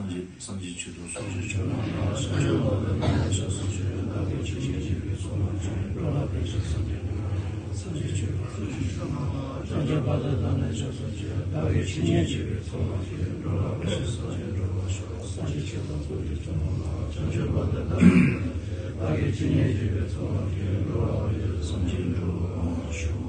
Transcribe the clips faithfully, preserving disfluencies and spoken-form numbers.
སངས་རྒྱས་སངས་རྒྱས་ཆོས་དང་། སངས་རྒྱས་ཆོས་དང་། སངས་རྒྱས་བདག་གི་ཆོས་ཉན་བྱེད་པའི་ཚོགས་ལ་ཕྱིན། འགྲོ་ལ་ཕན་ཕྱིར་སངས་རྒྱས་འགྲུབ། སངས་རྒྱས་ཆོས་དང་། སངས་རྒྱས་བདག་གི་ཆོས་ཉན་བྱེད་པའི་ཚོགས་ལ་ཕྱིན། འགྲོ་ལ་ཕན་ཕྱིར་སངས་རྒྱས་འགྲུབ་པར་ཤོག། སངས་རྒྱས་ཆོས་དང་། སངས་རྒྱས་ཆོས་དང་། བདག་གི་ཆོས་ཉན་བྱེད་པའི་ཚོགས་ལ་ཕྱིན། འགྲོ་ལ་ཕན་ཕྱིར་སངས་རྒྱས་འགྲུབ་པར་ཤོག།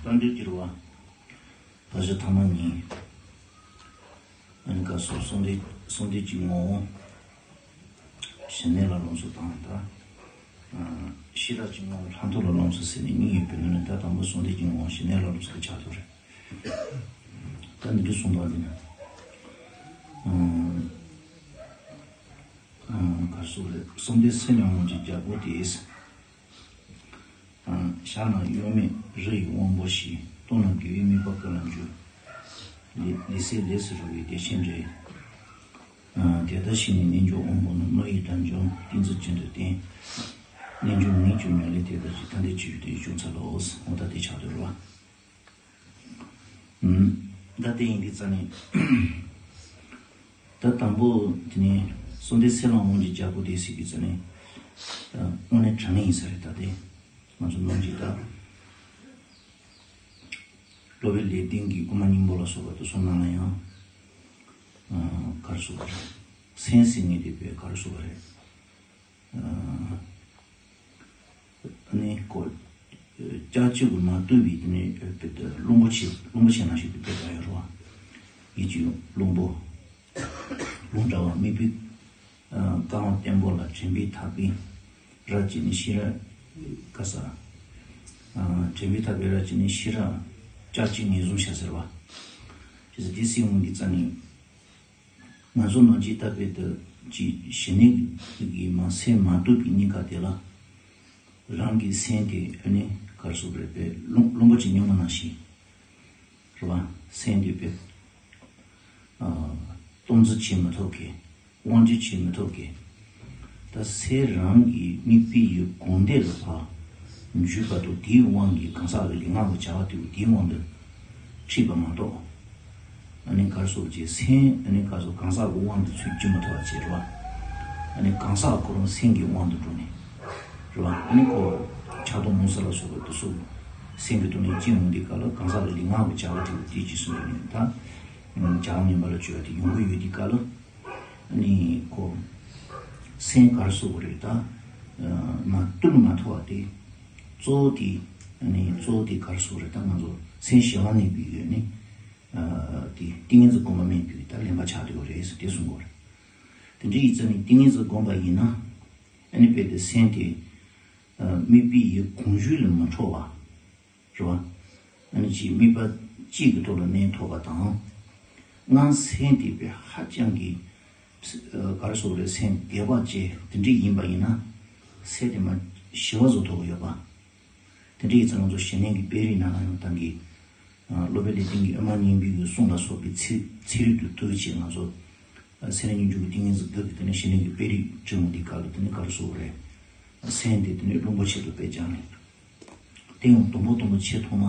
རྟ་མགྲིན་གྱི་རུ་བ། བར་གཞི་ཐ་མ་གཉིས། ཨ་ནི་སྐབས་སུ་གསུང་འདི་གསུང་འདི་གཅིག་ངོ་། ཞི་གནས་ལ་ལམ་སྲོལ་དང་། ད་ཤེས་རབ་ཀྱི་ངོ་བོ་ལྷག་མཐོང་ལ་ལམ་སྲོལ་ཟེར་ནས་གཉིས་ཡོད་པའི་ནང་ནས། ད་དང་པོ་གསུང་འདི་གཅིག་ངོ་ཞི་གནས་ལ་ལམ་སྲོལ་དེ་ཆགས་ཐུབ་རེད། ད་འདི་འདྲ་གསུངས་པ་འདི་ནི། ཨང་། ཨང་། ག་རེ་ཟེར་དགོས་རེད། གསུང་འདི་སེམས་ཉོན་མོངས་ཀྱི་རྒྱལ་པོ་དེས། ཨང་། ཞག་ན་གཡོ་མེད་རི་ཡི་དབང་པོ་ཞིག། སྟོད་ན་དགེ་བའི་དམིགས་པ་ཀུན་ལ་འཇུག། ལི་ལི་སེ་ལས་སུ་རུང་བའི་བདེ་ཆེན་འབྲས། ཨང་། དེ་ལྟར་ཤེས་ནས་རྣལ་འབྱོར་དབང་པོ་རྣམས། བློ་ཡི་དལ་འབྱོར་ཏིང་འཛིན་ཅན་དུ་བསྟེན། རྣལ་འབྱོར་མིང་བཅུ་ཉམས་ལེན་དེ་དག་གིས། ཐར་འདོད་ཆེ་བའི་དོན་ཡོད་བྱུང་འཚལ་ལོ། འོ་ད་དེ་ཆགས་འདུག་ར། ཨུམ། ད་དེ་ཡིན་དུས་ཙ་ནི། ད་དང་པོ་དེ་ནི་གསུང་འདི་སེམས་ལ་དབང་གྱུར་རྒྱལ་པོ་དེ་ཟེར་གྱི་ཙ་ནི། ཨ། དངོས་གནས་དྲང་གནས་ཡིན་ས་རེད། ད་དེ་ང་ཚོ་ནང་གི་ད་སློབ་དཔོན་ལེགས་ལྡན་གྱིས་དབུ་མ་སྙིང་པོ་ལ་སོགས་པ་དེ་ཚོ་ནང་ལ་ཡང་། ཨ། ག་རེ་ཟེར་དགོས་རེད། སེམས་ཟེར་མཁན་དེ་དཔེ་ག་རེ་ཟེར་དགོས་རེད། ཨ་ནི་ཁོ་ལྕགས་ཀྱུ་གིས་མ་བཏུབ་པའི་དེ་ནི་རླུང་བུ་ཆེ་རླུང་བུ་ཆེ་ནང་བཞིན་དུ་དཔེ་ལྟ་ཡོད་རེད་བ། ཡིད་ཀྱི་རླུང་བུ། རླུང་འདྲ་བ་མིག་དཔེ་ཀ་བ་བརྟན་པོ་ལ། དྲན་པའི་ཐག་པས་རབ་བཅད་ནས། ཤེས་རབ་ག་ས། ཨ། དྲན་པའི་ཐག་པས་རབ་བཅད་ནས། ཤེས་རབ་ལྕགས་ཀྱུས་ངེས་བཟུང་བྱ་ཟེར་བ། ཞེས་ཟེར་དེ་སྲིད་འོང་གི་རྩ་ནི། ང་ཚོ་ནང་ཅིག་ལྟ་བུའི་དུ་ཅིག་ཞི་གནས་ཀྱི་མ་སེམས་མ་བཏུབ་པའི་གནས་སྐབས་དེ་ལ། རང་གི་སེམས་དེ་ཨ་ནི་ག་རེ་ཟེར་དགོས་རེད། དཔེ་རླུང་རླུང་བུ་ཅིག་རྙོག་མ་ནང་བཞིན། རེད་བ། སེམས་དེ་དཔེ། ཨ། སྟངས་འཛིན་བྱེད་མི་ཐུབ་མཁན། དབང་སྒྱུར་བྱེད་མི་ཐུབ་མཁན། ད་སེམས་རང་གི་དམིགས་པའི་ཡུལ་གང་དེ་ལ་ཕར་འཇུག་པ་དང་། དེའི་དབང་གིས་གང་ཟག་གི་ལུས་ངག་གི་བྱ་བ་དེ་དེའི་དབང་དུ་ཁྲིད་པ་མ་གཏོགས། ཨ་ནི་ག་རེ་ཟེར་དགོས་རེད། སེམས་ཨ་ནི་ག་རེ་ཟེར། གང་ཟག་གི་དབང་དུ་ཚུར་འཇུག་མ་ཐུབ་པ་བྱས་རེད་བ། ཨ་ནི་གང་ཟག་ཁོ་རང་སེམས་ཀྱི་དབང་དུ་འགྲོ་ནས། རེད་བ། ཨ་ནི་ཁོ་ཆགས་སྡང་རྨོངས་གསུམ་ལ་སོགས་པ་དེ་ཚོ་སེམས་ཀྱི་ཐོག་ནས་སྐྱེ་འོང་དུས་སྐབས་ལ། གང་ཟག་གི་ལུས་ངག་གི་བྱ་བ་དེ་དེ་རྗེས་སུ་འགྲོ་ནས། ད་བྱ་བ་ངན་པ་ལ་སྤྱོད་པ་དེ་ཡོང་གི་ཡོད་དུས་སྐབས་ལ། ཨ་ནི་ཁོ་སེམས་ག་རེ་ཟེར་དགོས་རེད། ད་མ་བཏུལ་མ་ཐུབ་པ་དེ་གཙོ་བོ་དེ། ཨ་ནི་གཙོ་བོ་དེ་ག་རེ་ཟེར་དགོས་རེད། ད་ང་ཚོ་སེམས་ཞི་བ་གནས་པའི་ཡུལ་ནི། ཨ། དེ་ཏིང་ངེ་འཛིན་སྒོམ་པ་མིན་པའི་ད་ལེན་པ་ཆགས་བསྡད་ཡོད་རེད་ཟེར་དེ་གསུང་དགོས་རེད། དེ་འདྲ་ཡིན་ཙང་ནི་ཏིང་ངེ་འཛིན་སྒོམ་པ་ཡིན་ན། ཨ་ནི་དཔེ་དེ་སེམས་དེ། ཨ། དམིགས་པའི་ཡུལ་གང་བྱུང་ལ་མི་འཕྲོ་བ། རེད་བ། ཨ་ནི་ཅིག་དམིགས་པ་གཅིག་གི་ཐོག་ལ་གནས་ཐུབ་པ་དང་། སྔར་སེམས་དེ་དཔེ་ཧ་ཅང་གི། ཨ། ག་རེ་ཟེར་དགོས་རེད། སེམས་དད་པ་ཅན་དེ་འདྲ་ཡིན་པ་ཡིན་ན། སེམས་དེ་མར་ཞི་བ་བཟོ་ཐུབ་ཀྱི་ཡོད་པ། དེ་འདྲ་ཡིན་ཙང་ང་ཚོ་ཞི་གནས་ཀྱི་དཔེ་རིས་ནང་ལ་ཡང་ད་གིན། ཨ། སློབ་དཔོན་ལེགས་ལྡན་གྱིས་དབུ་མ་སྙིང་པོའི་གི་གསུང་ལ་སོགས་པའི་ཚིག་ཚིག་རིས་དེ་བཏུས་བྱས། ང་ཚོ་སེམས་རིག་སྙོམས་འཇུག་གི་ཏིང་ངེ་འཛིན་དགུ་གི་དེ་ནས་ཞི་གནས་ཀྱི་དཔེ་རིས་བྲིས་འོང་དུས་སྐབས་ལ། དེ་ནི་ག་རེ་ཟེར་དགོས་རེད། སེམས་དེ་དེ་ནི་རླུང་བུ་ཆེ་དང་དཔེ་སྦྱར་ནས། དེ་ཡང་དང་པོ་དང་པོ་ཆེས་ཐོག་མ་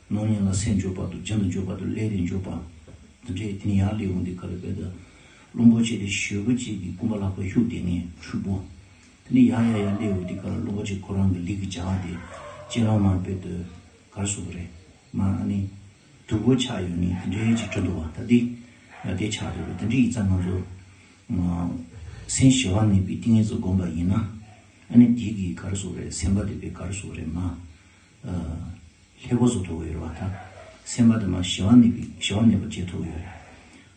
ནམ་ཡིན་ལ་སེམས་འཇོག་པ་དང་། རྒྱུན་དུ་འཇོག་པ་དང་། སླད་དུ་འཇོག་པ། དེ་འདྲའི་དེ་ནས་ཡར་སླེབས་འོང་དུས་སྐབས་ལ། དཔེ་ད་རླུང་བུ་ཆེ་དེ་ཞེ་པོ་ཅིག་གི་སྐུད་པ་ལྷག་པར་ཤུགས་ལྡན་ནས་འཁྲུག་པོ། དེ་ནས་ཡར་ཡར་ཡར་སླེབས་འོང་དུས་སྐབས་ལ། རླུང་བུ་ཆེ་ཁོ་རང་གི་ལུས་ཀྱི་བྱ་བ་དེ་ཅི་རང་མ་དཔེ་དུ་ག་རེ་ཟེར་དགོས་རེད། མ་ཨ་ནི་སྡུག་པོ་ཆགས་ཡོང་ནས་དེ་འདྲའི་ཅིག་འགྲོ་འདུག་བ། ད་དེ་དེ་ཆགས་འདུག་བ། དེ་འདྲ་ཡིན་ཙང་ང་ཚོ་སེམས་ཞི་བ་གནས་པའི་ཏིང་ངེ་འཛིན་སྒོམ་པ་ཡིན་ན། ཨ་ནི་དེ་གིས་ག་རེ་ཟེར་དགོས་རེད། སེམས་པ་དེ་དཔེ་ག་རེ་ཟེར་དགོས་རེད། མ་ཨ། ལྷོད་པོ་བཟོ་ཐུབ་ཀྱི་ཡོད་རེད་བ། ད་སེམས་པ་དེ་མར་ཞི་བ་གནས་པའི་ཞི་བ་གནས་པ་བྱེད་ཐུབ་ཀྱི་ཡོད་རེད།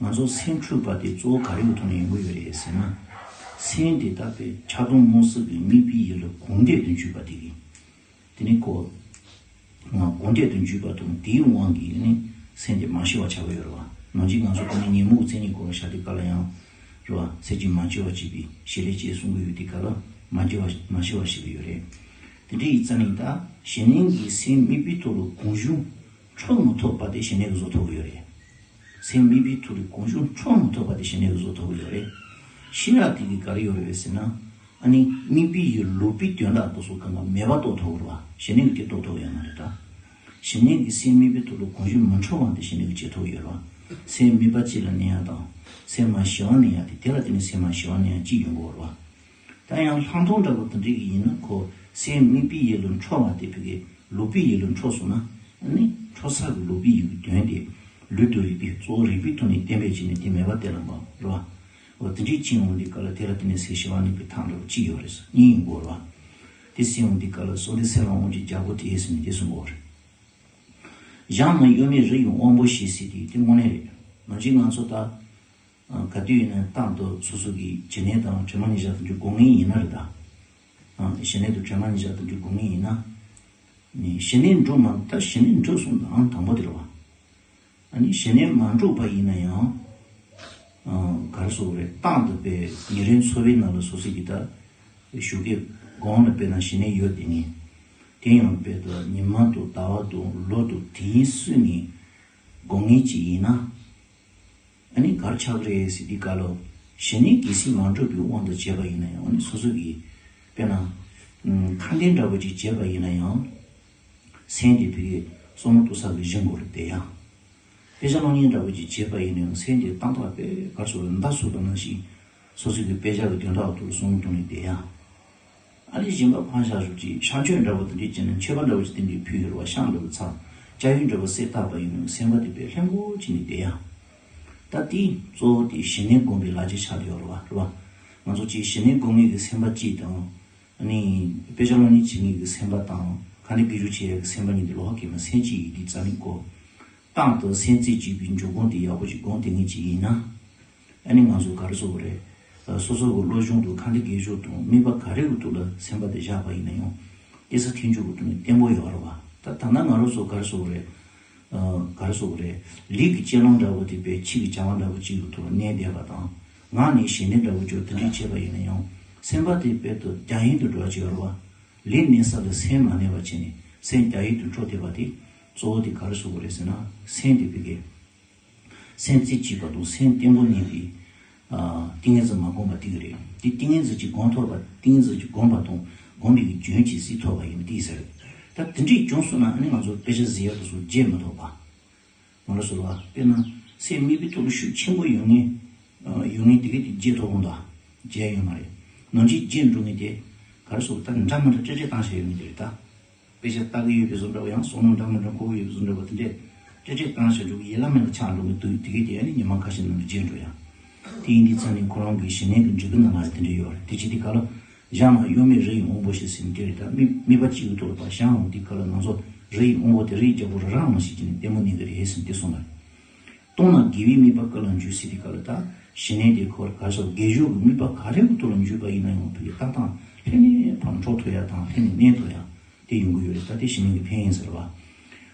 ང་ཚོ་སེམས་འཁྲུགས་པ་དེ་གཙོ་བོ་ག་རེ་ཡི་ཐོག་ནས་ཡོང་གི་ཡོད་རེད་ཟེར་ན། སེམས་དེ་ད་དཔེ་ཆགས་སྡང་རྨོངས་གསུམ་གྱི་དམིགས་པའི་ཡུལ་ལ་གང་འདོད་དུ་འཇུག་པ་དེ་གིས། དེ་ནི་ཁོ། ང་གང་འདོད་དུ་འཇུག་པ་དང་། དེའི་དབང་གིས་ནི་སེམས་དེ་མ་ཞི་བ་ཆགས་ཀྱི་ཡོད་རེད་བ། ནང་བཞིན་ང་ཚོ་དེ་ནི་ཉོན་མོངས་མཚན་ཉིད་སྐོར་ལ་བཤད་དུས་སྐབས་ལ་ཡང་། རེད་བ། སེམས་ཅན་མ་སྐྱེ་བར་བྱེད་པའི་བྱེད་ལས་སྐྱེས་གསུང་གི་ཡོད་དུས་སྐབས་ལ། མ་སྐྱེ་བ་མ་ཞི་བར་བྱེད་ཀྱི་ཡོད་རེད། དེ་འདྲ་ཡིན་ཙང་ནི་ད་ཞི་གནས་ཀྱི་སེམས་དམིགས་པའི་ཐོག་ལ་གང་བྱུང་འཕྲོ་མི་ཐུབ་པ་དེ་ཞི་གནས་ཀྱིས་བཟོ་ཐུབ་ཀྱི་ཡོད་རེད། སེམས་དམིགས་པའི་ཐོག་ལ་གང་བྱུང་འཕྲོ་མི་ཐུབ་པ་དེ་ཞི་གནས་ཀྱིས་བཟོ་ཐུབ་ཀྱི་ཡོད་རེད། ཤེས་རབ་དེ་གི་ག་རེ་ཡོད་རེད་ཟེར་ན། ཨ་ནི་དམིགས་པའི་ཡུལ་ལུགས་པའི་དོན་དག་དེ་ཚོ་གང་ག་མེད་པ་རྟོགས་ཐུབ་རེད་བ། ཞི་གནས་ཀྱིས་དེ་རྟོགས་ཐུབ་ཡོད་མ་རེད་ད། ཞི་གནས་ཀྱིས་སེམས་དམིགས་པའི་ཐོག་ལ་གོམས་གཤིས་མི་འཕྲོ་བ་དེ་ཞི་གནས་ཀྱིས་བྱེད་ཐུབ་ཡོད་རེད་བ། སེམས་དམིགས་པ་གཅིག་ལ་གནས་ཡ་དང་། སེམས་མ་ཞི་བ་གནས་ཡ་དེ། དེ་ལ་བརྟེན་ནས་སེམས་མ་ཞི་བ་གནས་ཡ་གཅིག་ཡོང་གི་ཡོད་རེད་བ། ད་ཡང་ལྷག་མཐོང་འདྲ་པོ་དེ་འདྲ་གི་ཡིན་ན། ཁོ་སེམས་དམིགས་པའི་ཡུལ་ལ་འཕྲོ་བ་དེ་ཕ་གི་ལུགས་པའི་ཡུལ་ལ་འཕྲོ་སོང་ན། ཨ་ནི་འཕྲོ་ས་གི་ལུགས་པའི་ཡུལ་གྱི་དོན་དེ་ལུས་དང་རིག་པའི་གཙོ་བོ་རིག་པའི་ཐོག་ནས་བསྟན་པའི་ཆེད་ནས་དེ་མེད་པ་གཏན་ལ་འབབ་རེད་བ། འོ་དེ་འདྲའི་ཕྱིན་འོང་དུས་སྐབས་ལ་དེ་ལ་བརྟེན་ནས་སེམས་ཞི་བ་གནས་པའི་ཐབས་འདྲ་པོ་གཅིག་ཡོད་རེད་ཟེར་གཉིས་ཡོང་གི་ཡོད་རེད་བ། དེ་ཟེར་འོང་དུས་སྐབས་ལ་གསོལ་འདེབས་སེམས་ལ་དབང་བྱེད་རྒྱལ་པོ་དེས་ཟེར་ནས་དེ་གསུངས་པ་རེད། གཞན་མ་གཡོ་མེད་རི་ཡི་དབང་པོ་ཞེས་ཟེར་དུས་དེ་དངོས་གནས་རེད། ནམ་རྒྱུན་ང་ཚོ་ད། ཨ། ག་དུས་ཡིན་ན་རྟག་ཏུ་སོ་སོ་གི་ཞི་གནས་དང་དྲན་པ་ཉེར་བཞག་དེ་འདྲ་སྒོམ་མཁན་ཡིན་ན་རེད་ད། ཨ། ཞི་གནས་དང་དྲན་པ་ཉེར་བཞག་དེ་འདྲ་སྒོམ་མཁན་ཡིན་ན། ནི་ཞི་གནས་འགྲུབ་མ། ད་ཞི་གནས་འགྲུབ་སོང་ད་ཨང་དང་པོ་དེ་རེད་བ། ཨ་ནི་ཞི་གནས་མ་འགྲུབ་པ་ཡིན་ན་ཡང་། ཨ། ག་རེ་ཟེར་དགོས་རེད། རྟག་ཏུ་དཔེ་ཉིན་རེའི་འཚོ་བའི་ནང་ལ་སོ་སོ་གི་ད་ཞོགས་ཀས་གོང་ལ་དཔེར་ན་ཞི་གནས་ཡོད་དེ་ནི། དེ་ཡང་དཔེ་ད་ཉི་མ་དང་ཟླ་བ་དང་ལོ་དང་དུས་ཡུན་སྲིད་ནས་སྒོམ་མཁན་ཅིག་ཡིན་ན། ཨ་ནི་ག་རེ་ཆགས་ཀྱི་རེད་ཟེར་དུས་སྐབས་ལ། ཞི་གནས་གལ་སྲིད་མ་འགྲུབ་པའི་དབང་དུ་བྱས་པ་ཡིན་ན་ཡང་། ཨ་ནི་སོ་སོ་གིས་དཔེར་ན། ཨུམ། ཁ་འདོན་འདྲ་པོ་ཅིག་བྱས་པ་ཡིན་ན་ཡང་། སེམས་དེ་ཕ་གི་བསམ་བློ་གཏོང་ས་གི་གཞི་མགོ་ལ་བསྡད་ཡ། དཔེ་ཆ་ཀློག་མཁན་འདྲ་པོ་ཅིག་བྱས་པ་ཡིན་ན་ཡང་། སེམས་དེ་ཏག་ཏག་དཔེ་ག་རེ་ཟེར་དགོས་རེད། མདའ་གསོད་པ་ནང་བཞིན། སོ་སོ་གི་དཔེ་ཆ་གི་དོན་དག་ཐོག་ལ་བསམ་བློ་གཏོང་ནས་བསྡད་ཡ། ཨ་ནི་སྦྱིན་པ་འཕང་བྱ་ཞིག་ཅིག་ཕྱག་མཆོད་འདྲ་པོ་དེ་འདྲས་བྱས་ནས། མཆོད་པ་འདྲ་པོ་ཅིག་དེ་འདྲས་ཕུལ་ཡོད་རེད་བ། ཤངས་འདྲ་པོ་ཚར། ལྕགས་ཡོས་འདྲ་པོ་བསྲེས་བཏབ་པ་ཡིན་ན་སེམས་པ་དེ་དཔེ་ལྷོད་པོ་བྱས་ནས་བསྡད་ཡ། ད་དེ་གཙོ་བོ་དེ་ཞི་གནས་སྒོམ་པའི་ལག་ཆ་ཆགས་བསྡད་ཡོད་རེད་བ། རེད་བ། ང་ཚོ་ཅིག་ཞི་གནས་སྒོམ་མཁན་གྱི་སེམས་པ་གཅིག་དང་། ཨ་ནི་དཔེ་ཆ་ཀློག་མཁན་བྱེད་མཁན་གྱི་སེམས་པ་དང་། ཁ་འདོན་དགེ་སྦྱོར་བྱེད་ཡག་གི་སེམས་པ་གཉིས་དེ་ལོགས་ཀ་གེ་མོ་སེམས་གཅིག་ཡིན་དུས་ཙམ་ནས་ཀོ། རྟག་ཏུ་སེམས་རྩེ་གཅིག་པའི་འབྱུང་ཁུངས་དེ་ཡག་པོ་ཞིག་སྒོམ་བསྡད་མཁན་ཅིག་ཡིན་ན། ཨ་ནི་ང་ཚོ་ག་རེ་ཟེར་དགོས་རེད། ཨ། སོ་སོ་གི་བློ་སྦྱོང་དང་ཁ་འདོན་དགེ་སྦྱོར་དང་དམིགས་པ་ག་རེ་གི་ཐོག་ལ་སེམས་པ་དེ་བཞག་པ་ཡིན་ན་ཡང་། དེ་ཚོ་མཐུན་འཇུག་གི་ཐོག་ནས་བརྟན་པོ་ཡོད་རེད་བ། ད་ད་ལྟ་ང་རང་ཚོ་ག་རེ་ཟེར་དགོས་རེད། ཨ། ག་རེ་ཟེར་དགོས་རེད། ལུས་ཀྱི་སྤྱོད་ལམ་འདྲ་པོ་དེ་དཔེ་ཕྱི་གི་བྱ་བ་འདྲ་པོ་གཅིག་གི་ཐོག་ལ་གནས་བསྡད་པ་དང་། ངག་ནས་ཞི་གནས་འདྲ་པོ་ཅིག་དེ་འདྲས་བྱས་པ་ཡིན་ན་ཡང་། སེམས་པ་དེ་དཔེ་དུ་རྒྱ་ཡན་དུ་འགྲོ་བ་ཅིག་ཡོད་རེད་བ། ལུས་གནས་ས་ལ་སེམས་མ་གནས་པ་བྱས་ནས་སེམས་རྒྱ་ཡན་དུ་འགྲོ་བསྡད་པ་དེ། གཙོ་བོ་དེ་ག་རེ་ཟེར་དགོས་རེད་ཟེར་ན། སེམས་དེ་ཕ་གི་སེམས་རྩེ་གཅིག་པ་དང་སེམས་བརྟན་པོ་གནས་པའི། ཨ། ཏིང་ངེ་འཛིན་མ་བསྒོམས་པ་དེ་གི་རེད། དེ་ཏིང་ངེ་འཛིན་གྱིས་བསྒོམ་ཐུབ་པ། ཏིང་ངེ་འཛིན་གྱིས་བསྒོམས་པ་དང་བསྒོམས་པའི་རྒྱུན་གྱིས་སྲིད་ཐུབ་པ་ཡིན་པ་དེ་ཟེར། ད་དེ་འདྲས་བྱུང་སོང་ན། ཨ་ནི་ང་ཚོ་དཔེ་ཆ་གཟིགས་ཡག་དེ་ཚོ་བརྗེད་མི་ཐུབ་པ། མ་རེད་ཟེར་བ། དཔེར་ན་སེམས་དམིགས་པའི་ཐོག་ལ་ཤུགས་ཆེན་པོ་ཡོད་མཁན། ཨ། ཡོད་མཁན་དེ་གས་དེ་བརྗེད་ཐུབ་ཀྱི་ཡོད་རེད་ད། བརྗེད་ཡོད་མ་རེད། ནམ་རྒྱུན་བརྗེད་འགྲོ་མཁན་དེ་ག་རེ་ཟེར་དགོས། ད་འདྲ་མི་འདྲ་སྤྲོས་བྲལ་བཏང་བྱས་ཡོད་མཁན་དེ་རེད་ད། དཔེ་ཆ་ལྟ་གི་ཡོད་པའི་བཟོ་འདྲ་བ། ཡང་བསམ་བློ་འདྲ་མི་འདྲ་འཁོར་གི་ཡོད་པའི་བཟོ་འདྲ་བ། དེ་འདྲས་སྤྲོས་བྲལ་བཏང་བྱས་འགྲོ་གི། ཡིད་ལ་མེད་ལ་ཆགས་འགྲོ་གི་འདུག་དེ་གས་དེ་ཨ་ནི་ཉི་མ་ཁ་ཤས་ནང་ལ་བརྗེད་འགྲོ་ཡ། དེ་ཡིན་དུས་ཙམ་ནས་ཁོ་རང་གི་ཞི་གནས་ཀྱི་འབྲས་བུ་ནང་ལ་དེ་འདྲས་ཡོད་རེད། དེ་བྱེད་དུས་སྐབས་ལ། གཞན་མ་གཡོ་མེད་རི་ཡི་དབང་པོ་ཞེས་ཟེར་ནས་དེ་རེད་ད། དམིགས་དམིགས་པ་གཅིག་གི་ཐོག་ལ་ཕར་བཞག་འོང་དུས་སྐབས་ལ་ང་ཚོ་རི་ཡི་དབང་པོ་དེ་རི་ཡི་རྒྱལ་པོ་རི་རབ་རྣམས་ཞེས་བྱས་ནས་བརྟན་པོ་གནས་ཀྱི་རེད་ཟེར་ནས་དེ་གསུངས་པ་རེད། གཏོང་ན་དགེ་བའི་དམིགས་པ་ཀུན་ལ་འཇུག་ཟེར་དུས་སྐབས་ལ། ད་ཞི་གནས་དེ་ཁོ་ག་རེ་ཟེར། དགེ་སྦྱོར་གྱི་དམིགས་པ་ག་རེ་གི་ཐོག་ལ་འཇུག་པ་ཡིན་ན་ཡང་། ཕ་གི་ཏག་ཏག་ལྷོད་ནས་ཕར་འཕྲོ་ཐུབ་ཡ་དང་ལྷོད་ནས་གནས་ཐུབ་ཡ་དེ་ཡོང་གི་ཡོད་རེད། ད་དེ་ཞི་གནས་ཀྱི་ཕན་ཡིན་ཟེར་བ།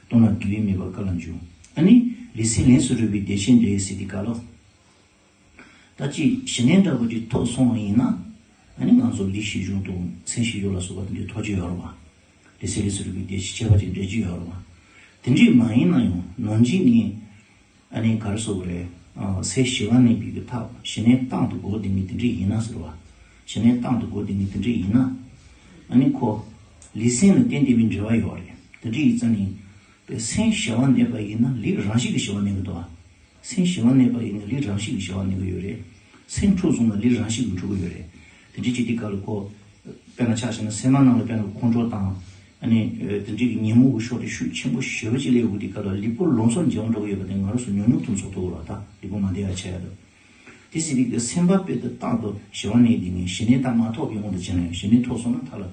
གཏོང་ན་དགེ་བའི་དམིགས་པ་ཀུན་ལ་འཇུག་ཨ་ནི་ལུས་སེམས་ལས་སུ་རུང་བའི་བདེ་ཆེན་འདྲེན་ཟེར་དུས་སྐབས་ལ། ད་ཅིག་ཞི་གནས་འདྲ་པོ་ཅིག་ཐོབ་སོང་བ་ཡིན་ན། ཨ་ནི་ང་ཚོ་ལུས་ཤེས་གཞུང་དང་སེམས་ཤེས་སྦྱོར་ལ་སོགས་པ་དེ་འདྲའི་ཐོབ་ཀྱི་ཡོད་རེད་བ། ལུས་སེམས་ལས་སུ་རུང་བའི་བདེ་ཆེན་ཁྱད་པར་ཅན་འདྲེན་གྱི་ཡོད་རེད་བ། དེ་འདྲས་མ་ཡིན་ན་ཡང་ནམ་རྒྱུན་ནས། ཨ་ནི་ག་རེ་ཟེར་དགོས་རེད། ཨ། སེམས་ཞི་བ་གནས་པའི་གི་ཐབས་ཞི་གནས་རྟག་ཏུ་སྒོམ་བསྡད་མཁན་དེ་འདྲས་ཡིན་ན་ཟེར་བ། ཞི་གནས་རྟག་ཏུ་སྒོམ་བསྡད་མཁན་དེ་འདྲས་ཡིན་ན། ཨ་ནི་ཁོ་ལུས་སེམས་ལ་བརྟེན་བསྡད་པའི་འབྲེལ་བ་ཡོད་རེད། དེ་འདྲས་ཡིན་ཙང་ནི། པའི་སེམས་ཞི་བ་གནས་པ་ཡིན་ན་ལུས་རང་བཞིན་གྱིས་ཞི་བ་གནས་ཀྱི་འདུག་བ། སེམས་ཞི་བ་གནས་པ་ཡིན་ན་ལུས་རང་བཞིན་གྱིས་ཞི་བ་གནས་ཀྱི་ཡོད་རེད། སེམས་འཁྲུག་སོང་ན་ལུས་རང་བཞིན་གྱིས་འཁྲུག་གི་ཡོད་རེད། དེ་འདྲའི་ཅིག་དེ་ག་ལ་གོ། དཔེར་ན་ཆ་བཞག་ན་སེམས་པ་ནང་ལ་དཔེར་ན་ཁོང་ཁྲོ་དང་། ཨ་ནི་དེ་འདྲའི་གི་ཉོན་མོངས་ཀྱི་ཤུགས་དེ་ཤུགས་ཆེན་པོ་ཞེ་པོ་ཅིག་སླེབས་ཡོང་དུས་སྐབས་ལ་ལུས་པོ་ལམ་སང་འཇམ་འགྲོ་གི་ཡོད་པ་དེ་ང་རང་ཚོ་ཉུང་ཉུང་དུ་ཚོར་ཐུབ་ཀྱི་རེད་ད། ལུས་པོ་མ་བདེ་བ་ཆགས་ཡ་དང་། དེ་ཟེར་དུས་སེམས་པ་དཔེ་དེ་རྟག་ཏུ་ཞི་བ་གནས་དེ་ངས་ཞི་གནས་ད་མ་ཐོབ་པའི་དབང་དུ་བྱས་ན་ཡང་ཞི་གནས་ཐོབ་སོང་ན་ད་ལ།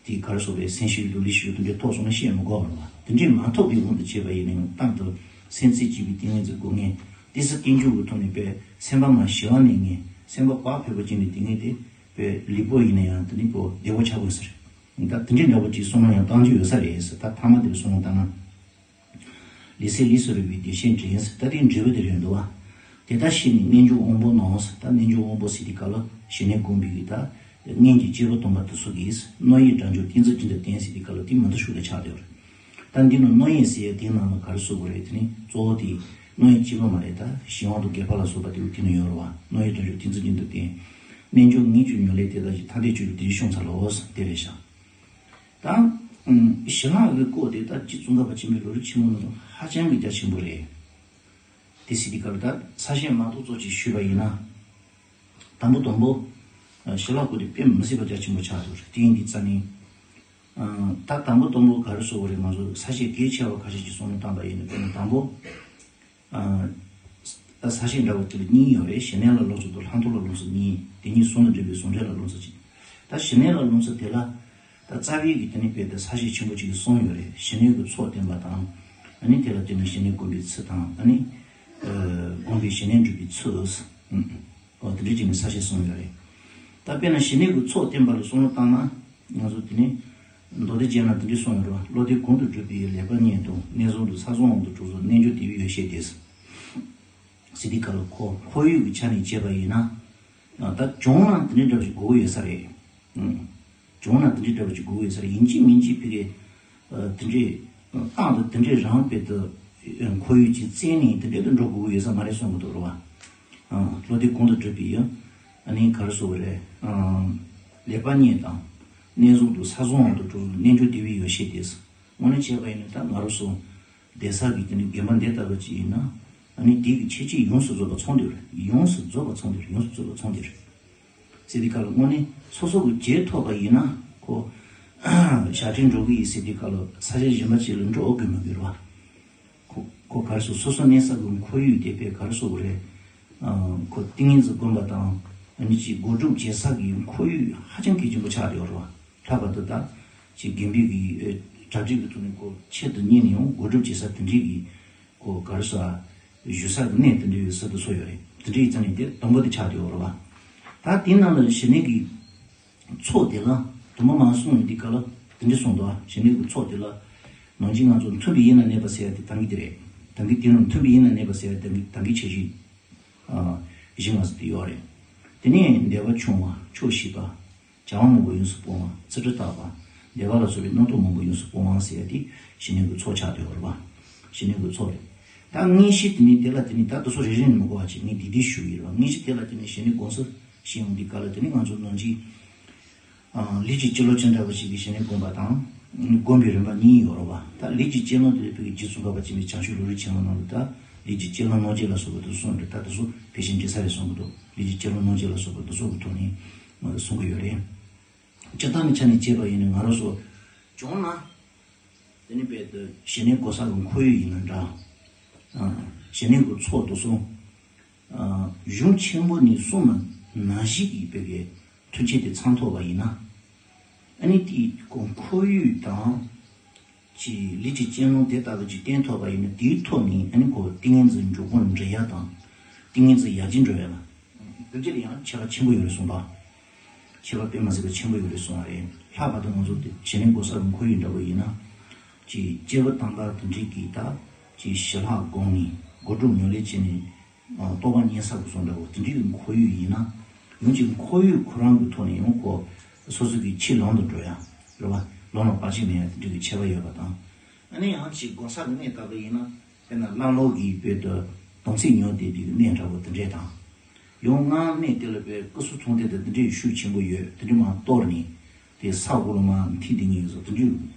དེ་ག་རེ་ཟེར་དགོས་རེད། སེམས་ཤེས་རིག་ལུས་ཤེས་དེ་འདྲ་ཐོབ་སོང་ན་བཤད་མི་དགོས་པ་རེད་བ། དེ་འདྲས་མ་ཐོབ་པའི་དབང་དུ་བྱས་པ་ཡིན་ན་ཡང་རྟག་ཏུ་སེམས་རྩེ་གཅིག་པའི་ཏིང་ངེ་འཛིན་སྒོམ་མཁན། དེ་ཚེ་རྟེན་འབྱུང་གི་ཐོག་ནས་པས་སེམས་པ་མ་ཞི་བ་གནས་མཁན། སེམས་པ་བག་ཕེབས་པ་ཅན་གྱི་ཏིང་ངེ་འཛིན་དེ་པས་ལུས་པོ་ཡིན་ན་ཡང་དེ་ནི་ཁོ་བདེ་བོ་ཆགས་དགོས་ཟེར། ད་དེ་འདྲས་འདྲ་པོ་ཅིག་གསུང་ན་ཡང་བཏང་རྒྱུ་ཡོད་ས་རེད་ཟེར། ད་ཐ་མ་དེར་གསུང་བཏང་ན། ལུས་སེམས་ལས་སུ་རུང་བའི་བདེ་ཆེན་འདྲེན་ཟེར། ད་དེའི་འབྲས་བུ་དེ་རེད་འདུག་བ། དེ་ལྟར་ཤེས་ནས་རྣལ་འབྱོར་དབང་པོ་རྣམས་ཟེར། ད་རྣལ་འབྱོར་དབང་པོ་ཟེར་དུས་སྐབས་ལ་ཞི་གནས་སྒོམ་པའི་གི་ད་སྔོན་གྱི་སྐྱེས་བུ་དམ་པ་དེ་ཚོ་གིས་རྣོ་ཡི་སྒྲ་འཇུག་ཏིང་འཛིན་ཅན་དུ་བསྟན་ཟེར་དུས་སྐབས་ལ་དེ་མི་འདུག་ཤུགས་དེ་ཆགས་བསྡད་པ་རེད། ད་འདི་ནི་རྣོ་ཡི་ཟེར་ཡ་དེའི་ནང་ལ་ག་རེ་ཟེར་དགོས་རེད། དེ་ནི་གཙོ་བོ་དེ། རྣོ་ཡི་སྐྱེས་བུ་མ་རེད། ད་གཞན་དབང་དུ་དགེ་བ་ལ་སོགས་པ་དེ་དེ་ནི་ཡོད་རེད་བ། རྣོ་ཡི་དོན་ཆོས་ཐེག་མཆོག་རྒྱུན་དུ་བསྟེན། རྣལ་འབྱོར་ངེས་འབྱུང་ཉམས་ལེན་དེ་དག་གིས། ཐ་དད་ཆོས་སྐྱོང་དེ་བཞིན་བྱུང་ཚར་ལོ། དེ་རེད་ཤག་ད་ཞི་ལྷག་གི་སྐོར་དེ་ད་རྗེ་ཙོང་ཁ་པ་ཆེན་པོའི་ལམ་རིམ་ཆེན་མོ་ནང་ཧ་ཅང་གི་རྒྱ་ཆེན་པོ་རེད། དེ་ཟེར་དུས་སྐབས་ལ་ད་ས་བཤད་མ་གཏོགས་གཙོ་ཆེ་ཞུས་པ་ཡིན་ན། དང་པོ་དང་པོ། ཞི་ལྷག་སྐོར་དེ་དཔེ་མི་སྲིད་པ་རྒྱ་ཆེན་པོ་ཆགས་འདུག་དེ་ཡིན་དུས་ཙ་ནི། ད་དང་པོ་དང་པོ་ག་རེ་ཟེར་དགོས་རེད། ང་ཚོ་ས་བཤད་གལ་ཆེ་བ་ཁ་ཤས་ཅིག་བསམ་བློ་བཏང་པ་ཡིན་ན། དཔེར་ན་དང་པོ། ས་བཤད་འདྲ་བོ་དེ་ལ་གཉིས་ཡོད་རེད། ཞི་གནས་ལ་རློམ་ཚུལ་དང་ལྷག་མཐོང་ལ་རློམ་ཚུལ་གཉིས། དེ་གཉིས་ཟུང་དུ་འབྲེལ་བའི་ཟུང་འབྲེལ་ལ་རློམ་ཚུལ་གཅིག་ད་ཞི་གནས་ལ་རློམ་ཚུལ་དེ་ལ། ད་རྩ་བའི་གི་དེ་ནི་དཔེ་དེ་ས་བཤད་ཆེན་པོ་གཅིག་གིས་གསུངས་ཡོད་རེད། ཞི་གནས་ཀྱི་ཚོགས་བསྟེན་པ་དང་། ཨ་ནི་དེ་ལ་བརྟེན་ནས་ཞི་གནས་བསྒོམ་པའི་ཚུལ་དང་། ཨ་ནི་བསྒོམས་པས་ཞི་གནས་འགྲུབ་པའི་ཚུལ། ཨོ་དེ་འདྲ་བྱས་ནས་ས་བཤད་གསུངས་ཡོད་རེད། ད་དཔེར་ན་ཞི་གནས་ཀྱི་ཚོགས་བསྟེན་པ་ལ་བསམ་བློ་བཏང་ན། ང་ཚོ་དེ་ནི་མདོ་སྡེ་རྒྱན་ལ་དེ་འདྲ་གསུངས་ཡོད་རེད་བ། བློ་བདེ་གང་དུ་བགྲོད་པའི་ལེགས་པར་རྙེད་དང་། གནས་བཟང་དང་ས་བཟང་དབང་དུ་གྲུབ་ཚུལ། རྣལ་འབྱོར་དེ་བས་ཡོད་ཤེས་ཏེ། ཟེར་དུས་སྐབས་ལ་ཁོ་ཁོར་ཡུག་གི་ཆ་ནས་བྱས་པ་ཡིན་ན། ད་གཞུང་ན་དེ་འདྲའི་འདྲ་བ་ཞིག་དགོས་ཀྱི་ཡོད་ས་རེད། ཨང་། གཞུང་ན་དེ་འདྲའི་འདྲ་བ་ཞིག་དགོས་ཀྱི་ཡོད་ས་རེད། ཡིན་གཅིག་མིན་གཅིག་ཕ་གི། ཨ། དེ་འདྲའི་རྟག་ཏུ་དེ་འདྲའི་རང་དཔེ་དུ་ཁོར་ཡུག་ཅིག་བཙལ་ནས་དེ་འདྲའི་དུ་འགྲོ་དགོས་ཀྱི་ཡོད་ས་མ་རེད་བསམ་གྱི་འདུག་རེད་བ། ཨང་། བློ་བདེ་གང་དུ་བགྲོད་པའི། ཨ་ནི་ག་རེ་ཟེར་དགོས་རེད། ཨང་། ལེགས་པར་རྙེད་དང་། གནས་བཟང་དང་ས་བཟང་དབང་དུ་གྲུབ། རྣལ་འབྱོར་དེ་བས་ཡོད་ཤེས་ཏེ། དངོས་གནས་བྱས་པ་ཡིན་ན་ད་ང་རང་ཚོ་བསྡད་ས་གི་དེ་ནི་དགོན་པ་འདི་ལྟ་བུ་ཅིག་ཡིན་ན། ཨ་ནི་དེ་གི་ཁྱད་ཆོས་ཡོངས་སུ་རྫོགས་པ་ཚང་འདུག་རེད། ཡོངས་སུ་རྫོགས་པ་ཚང་འདུག་རེད། ཡོངས་སུ་རྫོགས་པ་ཚང་འདུག་རེད། ཟེར་དུས་སྐབས་ལ་དངོས་གནས་སོ་སོ་གི་རྗེས་ཐོབ་པ་ཡིན་ན་ཁོ་ཞབས་འདྲེན་འགྲོ་གི་ཡིན་ཟེར་དུས་སྐབས་ལ་ས་ཆ་གཞན་པ་ཅིག་ལ་འགྲོ་དགོས་མི་དགོས་རེད་བ། ཁོ་ཁོ་ག་རེ་ཟེར། སོ་སོ་གནས་ས་གི་ཁོར་ཡུག་དེ་དཔེ་ག་རེ་ཟེར་དགོས་རེད། ཨ། ཁོ་ཏིང་ངེ་འཛིན་སྒོམ་པ་དང་། ཨ་ནི་ཅིག་སྒོམ་སྒྲུབ་བྱེད་ས་གི་ཁོར་ཡུག་ཧ་ཅང་གལ་ཆེན་པོ་ཆགས་བསྡད་ཡོད་རེད་བ། ལྷག་པར་དུ་ད་ཅིག་དགེ་འདུན་གྱི་གྲ་སྒྲིག་གི་ཐོག་ནས་ཁོ་ཆེད་དུ་གཉེར་ནས་ཡང་སྒོམ་སྒྲུབ་བྱེད་ས་དེ་འདྲའི་གི་ཁོ་ག་རེ་ཟེར། བཞུགས་ས་གི་གནས་དེ་འདྲའི་ས་དེ་ཚོ་ཡོད་རེད། དེ་འདྲའི་ཡིན་ཙང་ནས་དེ་དང་པོ་དེ་ཆགས་བསྡད་ཡོད་རེད་བ། ད་དེའི་ནང་ལ་ཞི་གནས་ཀྱི་ཚོགས་དེ་ལ་དུ་མ་མ་གསུངས་ཡོད་དུས་སྐབས་ལ་དེ་འདྲ་གསུངས་འདུག་ཞི་གནས་ཀྱི་ཚོགས་དེ་ལ་ནང་བཞིན་ང་ཚོ་མཐུན་པའི་དབྱིངས་ན་གནས་པ་ཟེར་ཡ་དེ་ད་གིན་དེ་རེད། ད་གིན་དེ་རྣམས་མཐུན་པའི་དབྱིངས་ན་གནས་པ་ཟེར་ཡ་ད་གིན་ད་གིན་ཆེ་ཤོས། ཨ། གཞི་ང་ཚོ་དེ་ཡོད་རེད། དེ་ནས་བདེ་བ་ཆུང་བ། ཆོག་ཤེས་པ། བྱ་བ་མང་པོ་ཡོངས་སུ་སྤོང་བ། ཚིག་འབྲུ་དག་པ། བདེ་བ་ལ་སོགས་པའི་རྣམ་རྟོག་མང་པོ་ཡོངས་སུ་སྤོང་བ་ཟེར་ཡ་དེ་ཞི་གནས་ཀྱི་ཚོགས་ཆགས་བསྡད་ཡོད་རེད་བ། ཞི་གནས་ཀྱི་ཚོགས་རེད། ད་དངོས་གཞི་དེ་ནི་དེ་ལ་དེ་ནི་ད་དེ་ཚོ་རེ་རེ་ནས་མི་གོ་བ་བྱས་ངས་འདི་འདི་ཞུ་གི་ཡོད་རེད་བ། དངོས་གཞི་དེ་ལ་དེ་ནི་ཞི་གནས་སྒོམ་ཚུལ་ཞིག་ཡོང་དུས་སྐབས་ལ་དེ་ནི་ང་ཚོ་ནང་བཞིན། ཨ། ལས་ཀྱི་སྤྱི་བློ་ཅན་འདྲ་བ་ཞིག་གིས་ཞི་གནས་སྒོམ་པ་དང་། སྒོམ་པའི་རིམ་པ་གཉིས་ཡོད་རེད་བ། ད་ལས་ཀྱི་སྤྱི་བློ་དེ་ཕ་གི་རྗེ་ཙོང་ཁ་པ་ཆེན་པོའི་བྱང་ཆུབ་ལམ་རིམ་ཆེན་མོ་ནང་ལ་ད་ལས་ཀྱི་སྤྱི་བློ་རྣམ་འབྱེད་ལ་སོགས་པ་དེ་གསུངས་འདུག་ད་དེ་ཚོ་ཕལ་ཆེར་འགྲིག་ས་རེད་བསམ་གྱི་འདུག་ལས་ཀྱི་སྤྱི་བློ་རྣམ་འབྱེད་ལ་སོགས་པ་དེ་ཚོ་གི་ཐོག་ནས་ང་ཚོ་གསུང་གི་ཡོད་རེད། སྤྱིར་བཏང་གི་ཆ་ནས་བྱས་པ་ཡིན་ན་ང་རང་ཚོ་བྱུང་ན། དེ་ནི་དཔེ་དེ་ཞི་གནས་སྒོམ་ས་གི་ཁོར་ཡུག་ཡིན་ན་འདྲ། ཨ། ཞི་གནས་ཀྱི་ཚོགས་དེ་ཚོ། ཨ། གཞུང་ཆེན་པོ་ནས་གསུངས་པ་ནང་བཞིན་གྱི་དཔེ་གི་མཐུན་རྐྱེན་དེ་ཚང་ཐུབ་པ་ཡིན་ན། ཨ་ནི་དེའི་ཁོར་ཡུག་དང་། ཅིག་ལས་ཀྱི་སྤྱི་བློ་དེ་ལྟ་བུ་ཅིག་བསྟེན་ཐུབ་པ་ཡིན་ན། དེའི་ཐོག་ནས་ཨ་ནི་ཁོ་ཏིང་ངེ་འཛིན་འགྲོ་ཁུངས་འདྲི་ཡ་དང་། ཏིང་ངེ་འཛིན་ཡར་རྒྱས་འགྲོ་ཡ་ལ། དེ་འདྲ་ལ་ཡང་ཁྱད་པར་ཆེན་པོ་ཡོད་རེད་གསུངས་པ། ཁྱད་པར་དཔེ་མ་སྲིད་པ་ཆེན་པོ་ཡོད་རེད་གསུངས་པ་རེད། ལྷག་པར་དུ་ང་ཚོ་དེ་ཞི་གནས་སྒོམ་ས་གི་ཁོར་ཡུག་འདྲ་བོ་ཡིན་ན། ཅིག་སྐྱེས་བུ་དམ་པ་དེ་འདྲའི་གིས་ད་ཅིག་ཞི་ལྷག་སྒོམ་ནས་སྒོམ་སྒྲུབ་ཉམས་ལེན་བྱས་ནས། ཨ། རྟོགས་པ་རྙེད་ས་གི་བཟོ་འདྲ་བོ་དེ་འདྲའི་གི་ཁོར་ཡུག་ཡིན་ན། ཡང་ཅིག་ཁོར་ཡུག་ཁོ་རང་གི་ཐོག་ནས་ཡང་ཁོ་སོ་སོ་གི་ཆེས་ལམ་དུ་འགྲོ་ཡ། རེད་བ། ལམ་ལ་བར་ཆད་མེད་ཡ་དེ་འདྲའི་གི་ཁྱད་པར་ཡོད་པ་དང་། ཨ་ནི་ཡང་ཅིག་སྒོམ་ས་གི་གནས་ལྟ་བུ་ཡིན་ན། དཔེར་ན་བླ་ལོག་གི་དཔེ་དུ་དམ་ཚིག་ཉམས་བསྡད་པའི་གནས་འདྲ་བོ་དེ་འདྲས་དང་། ཡང་སྔགས་གནས་དེ་ལ་དཔེ་སྐུ་གསུང་ཐུགས་རྟེན་དང་དེ་འདྲའི་ཤུགས་ཆེན་པོ་ཡོད། དེ་འདྲ་མར་གཏོར་ནས་དེ་ས་གོ་ལ་མར་འཐིབས་བསྡད་མཁན་ཡོད་ས། དེ་འདྲའི་